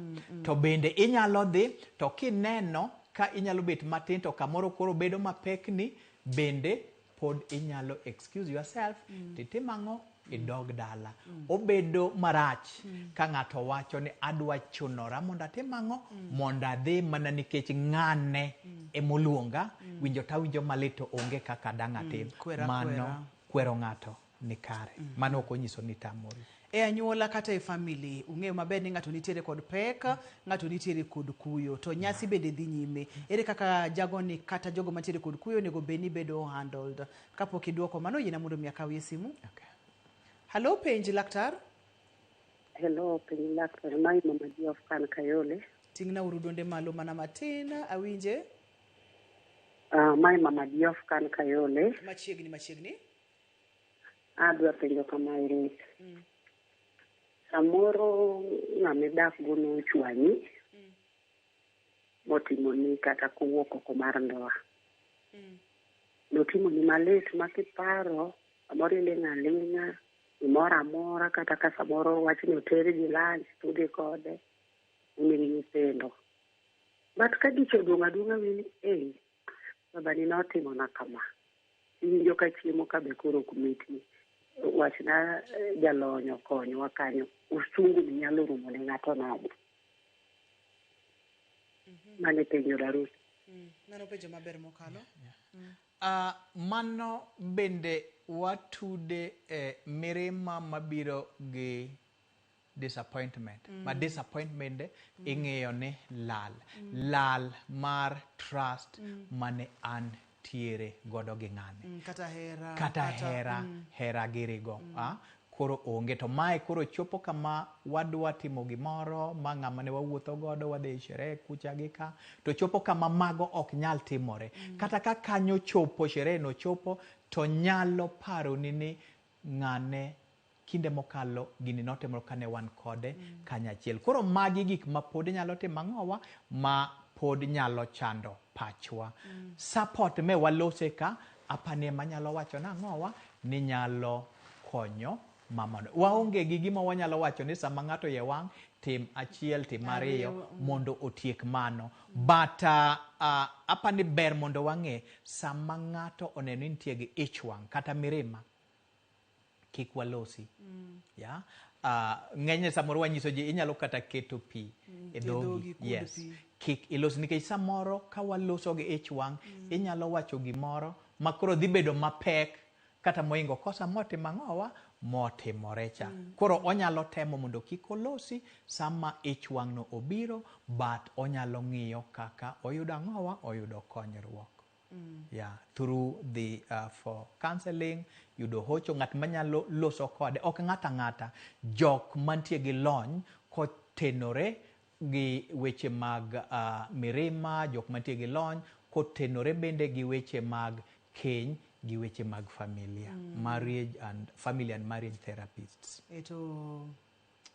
To bende inyalo dhi, to kineno ka inyalo bet matin to kamoro koro bedo mapekni, bende pod inyalo excuse yourself, titimo ang'o, idog dala. Obedo marach ka ng'ato wacho ni adwa chunora mondo atim ang'o, mondo adhi mana nikech ng'ane emoluonga, winjo tawinjo malit to onge kaka dang' atim. Kwera, Mano kwera. kwero ng'ato ni kare. Mano ok onyiso ni tamori. E anyuola kata e family, ung'eyo maber ni ng'ato nitiere kod pek, ng'ato nitiere kod kuyo, to nyasi bende dhi nyime. Ere kaka jagoni kata jogo mantiere kod kuyo onego bed ni bedo handled? Kapok iduoko mano, yiena mondo mi akawie simu. Okay. Hello, penj laktar. Hello, penj laktar. Mae Mama Diof kan Kayole. Ting'na uru duonde malo mana matin, awinje. Mae Mama Diof kan Kayole. Machiegni, machiegni. Adwa penjo kama ere. Samoro ng'ama idak go nochwanyi, motimoni kata kowuok oko mar ndoa. Notimoni malit ma kiparo, samoro iling' aling'a, gimoro amora, kata ka samoro wachni oter gi lunch, tudhi kode, un gi nyithindo. But ka dich oduong' aduong'a wini, babani notimona kama. Iwinjo ka chiemo ka be koro ok mitni. Wachna jalony okonywa kanyo. Osungu ni nyalo rumo ne ng'ato nade? Mano e penjo Darusi. Mano penjo maber mokalo. Mano bende watude e mirima mabiro gi disappointment. Ma disappointment ing'iyo ni lal. Lal mar trust mane an tiere godo gi ng'ane. Kata hera. Kata hera, hera girigo. Koro onge. To mae koro chopo kama wadwa timo gimoro ma ng'ama ne wawuotho godo, wadhi e sherehe kucha gi ka, to chopo kama mago ok nyal timore. Kata ka kanyo chopo, sherehe no chopo, to nyalo paroni ni ng'ane kinde mokalo gini notimore kane wan kode kanyachiel. Koro magi gik ma pod nyalo timo ang'owa, ma pod nyalo chando pachwa. Support me walose ka, apani ema nyalo wacho nang'owa, ni nyalo konyo mamano. Waonge gi gima wanyalo wacho ni sama ng'ato iye wang', tim achiel, tim ariyo, mondo otiek mano. But apani ber mondo wang'e, sama ng'ato oneno ni nitie gi ich wang' kata mirima, kik walosi. Yeah? Ng'enyne samoro wanyiso ji inyalo kata keto pi e e dhogi. dhogi, kudh Yes. pi. Kik ilos nikech samoro ka waloso gi ich wang' inyalo wacho gimoro ma koro dhi bedo mapek kata moingo kosa motimo ang'owa motimore cha. Koro onyalo temo mondo kik olosi sama ich wang' no obiro, but onyalo ng'iyo kaka oyudo ang'owa, oyudo konyruok. Yeah, through the for counseling, yudo hocho, ng'at manyalo loso kode, ok ng'at ang'ata, jok mantie gi lony kotenore gi weche mag mirima, jok mantie gi lony kotenore bende gi weche mag keny, gi weche mag familia, marriage and family and marriage therapists. Eto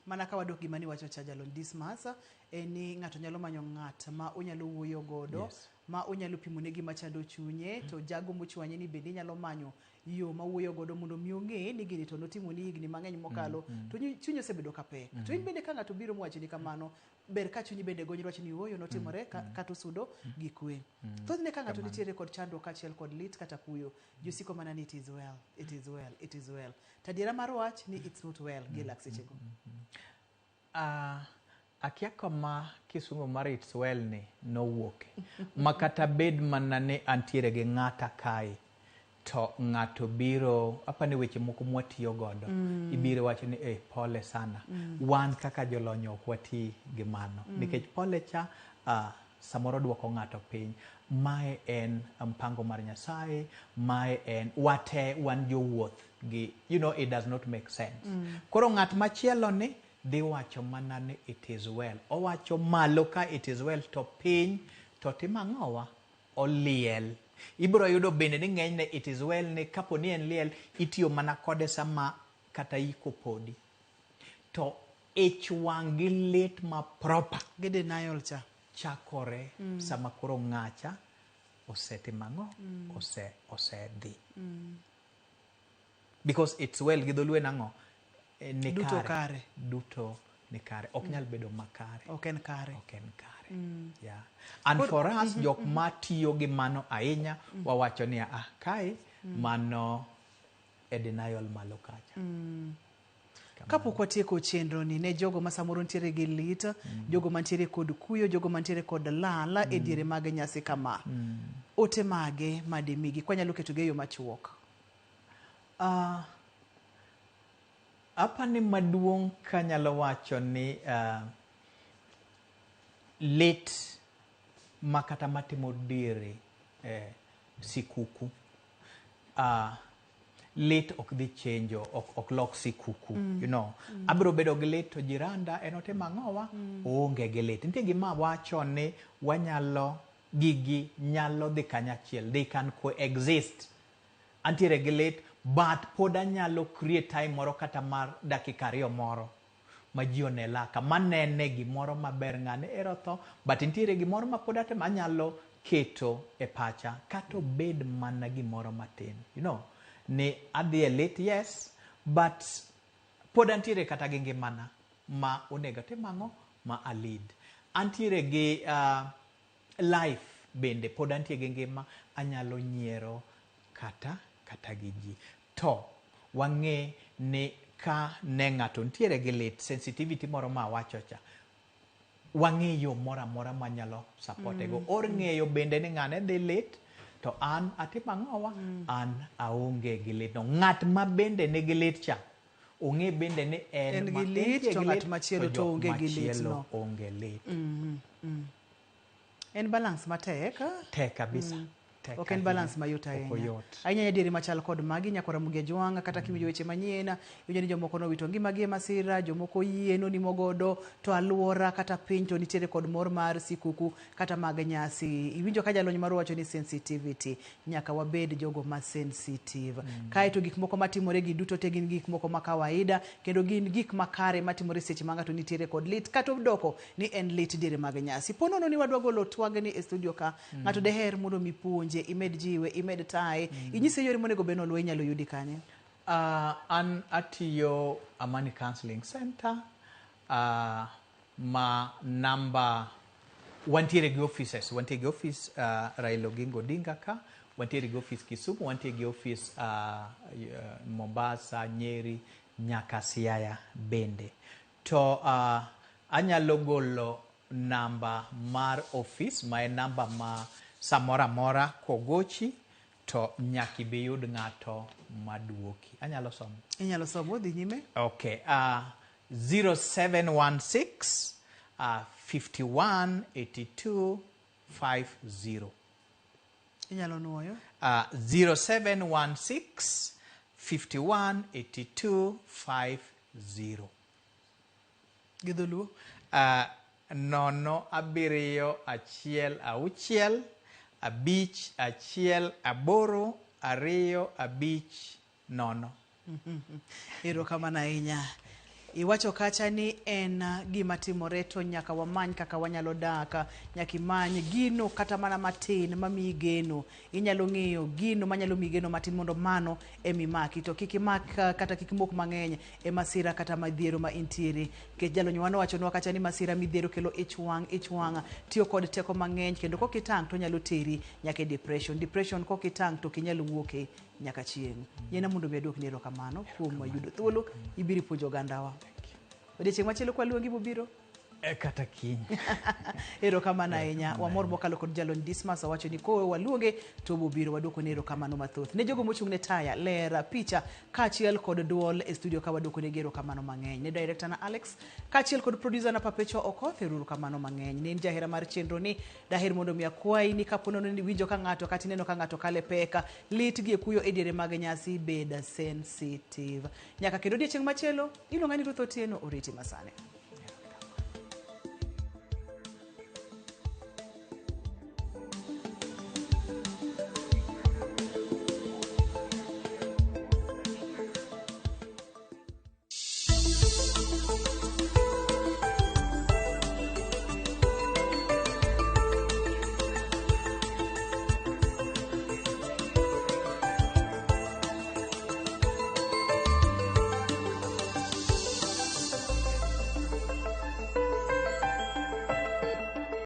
mana ka wadok gima niwacho cha jalony Dismas, en ni ng'ato nyalo manyo ng'at ma onyalo wuoyo godo, ma onyalo pimone gima chando chunye, to jago mochwanye ni bende inyalo manyo yo ma wuoyo godo mondo mi ong'e ni gini to notimoni higni mang'eny mokalo, to chunyi osebedo ka pek. To in bende ka ng'ato biro mowachoni kamano, ber ka chunyi bende gonyri wacho ni ooyo notimore kata osudo gi kwe. Thothne ka ng'ato nitiere kod chandruok kaachiel kod lit kata kuyo, ji osiko mana ni it is well, it is well, it is well. To adiera mar wach ni it's not well gi lak sechego. Akia kama kisungu mar it's well ni nowuoke. Ma kata bed mana ni antiere gi ng'ata kae, to ng'ato biro, apani weche moko mwatiyo godo, ibiro wacho ni pole sana. Wan kaka jolony ok wati gi mano. Nikech pole cha, samoro duoko ng'ato piny. Mae en mpango mar Nyasaye, mae en wate wan jowuoth gi, it does not make sense. Koro ng'at machielo ni dhi wacho mana ni it is well. Owacho malo ka it is well to piny to timo ang'owa? Oliel. Ibiro yudo bende ni ng'enyne it is well ni kapo ni en liel, itiyo mana kode sama kata iko podi. To ich wang' gi lit ma proper. Gi denial cha. Chakore sama koro ng'acha osetimo ang'o? Osedhi. Because it's well gi dholuo en ang'o? Ni Duto kare. kare. Duto ni kare. Ok nyal bedo makare. Ok en kare. Ok en kare. Yeah. And for us, jok matiyo gi mano ahinya, wawacho niya, kae, mano e denial malo kacha. Kapok watieko chenro ni ne jogo ma samoro nitiere gi lit, jogo mantiere kod kuyo, jogo mantiere kod lal e diere mag nyasi kama. Ote mage madimigi? Kwanyalo ketogi e yo machuok. Apani maduong' kanyalo wacho ni lit ma kata matimo diere sikuku. Lit ok dhi chenjo, ok lok sikuku, you know. Abiro bedo gi lit to jiranda en otimo ang'owa? Oonge gi lit. Nitie gima wacho ni wanyalo, gigi nyalo dhi kanyachiel, they can coexist. Antiere gi lit, but pod anyalo create time moro kata mar dakika ariyo moro ma ji one laka, manene gimoro maber ng'ane ero tho, but nitiere gimoro ma pod atimo, anyalo keto e pacha, kata obed mana gimoro matin, you know, ni adhi e lit, yes, but pod antiere kata gi ngimana ma onego atim ang'o, ma a lead. Antiere gi life bende, pod antie gi ngima, anyalo nyiero kata gi ji. To wang'e ni ka ne ng'ato nitiere gi lit, sensitivity moro ma awacho cha, wang'e yo moro amora manyalo supporte go. Or ng'eyo bende ni ng'ane dhi lit, to an atimo ang'owa? An aonge gi lit no. Ng'at ma bende nigi lit cha, ong'e bende ni en En ma gi lit, entie to gi ng'at lit, machielo to to jok onge gi lit machielo no. onge lit. En balance matek. Tek kabisa. Tek Ok en ahinya. balance mayot Ok ahinya. oyot. Ahinya e diere machal kod magi, nyakora Ramogi Ajwang', kata kiwinjo weche manyien, iwinjo ni jomoko nowito ngimagi e masira, jomoko yie nonimo godo, to alwora kata piny to nitiere kod mor mar sikuku kata mag nyasi. Iwinjo ka jalony marwa wacho ni sensitivity, nyaka wabed jogo ma sensitive. Kaeto gik moko matimore gi duto te gin gik moko ma kawaida, kendo gin gik makare matimore seche ma ng'ato nitiere kod lit, kata odoko ni en lit diere mag nyasi. Po nono ni wadwa golo twagni e studio ka, ng'ato deher mondo mi puonje, imed jiwe, imed taye, inyise yore monego bed ni oluwo, inyalo yudi kanye? An atiyo Amani Counseling Center, ma namba wantiere gi offices, wantie gi office Raila Oginga Odinga ka, wantiere gi office Kisumu, wantie gi office Mombasa, Nyeri, nyaka Siaya bende. To anyalo golo namba mar ofis ma en namba ma samoro amora kogochi to nyaka ibi yud ng'ato maduoki. Anyalo somo? Inyalo somo, dhi nyime. Okay. 0716 51 82 50. Inyalo nuoyo. 0716 51 82 50. Gi dholuo. 0 7 1 6 1 8 2 5 0. Erokamano ahinya. Iwacho kacha ni en gima timore to nyaka wamany kaka wanyalo dak. Nyaka imany gino kata mana matin mamiyi geno. Inyalo ng'iyo gino manyalo miyi geno matin mondo mano emimaki. To kik imak kata kik imok mang'eny e masira kata midhiero ma intiere. Nikech jalony wa nowachonwa kacha ni masira midhiero kelo ich wang', ich wang' tiyo kod teko mang'eny kendo kok itang' to nyalo teri nyaka e depression. Depression kok itang' to ok inyal wuoke nyaka chieng'. Yiena mondo mi aduokni erokamano kuom yudo thuolo ibiro ipuonjo ogandawa. Odiechieng' machielo kwaluongi bobiro. Kata kiny. Erokamano ahinya. Wamor mokalo kod jalony Dismas owacho ni ko waluonge to obobiro waduoko ne erokamano mathoth. Ne jogo mochung' ne taya, ler, picha kaachiel kod duol e studio ka waduoko negi erokamano mang'eny. Ne director na Alex kaachiel kod producer na Perpetua Okoth erokamano mang'eny. Ne in jahera mar chenro ni daher mondo mi akwayi ni kapo nono ni iwinjo ka ng'ato kata ineno ka ng'ato kale pek, lit gi e kuyo e diere mag nyasi, bed sensitive. Nyaka kendo odiechieng' machielo, iluonga ni Ruth Otieno, oriti masani.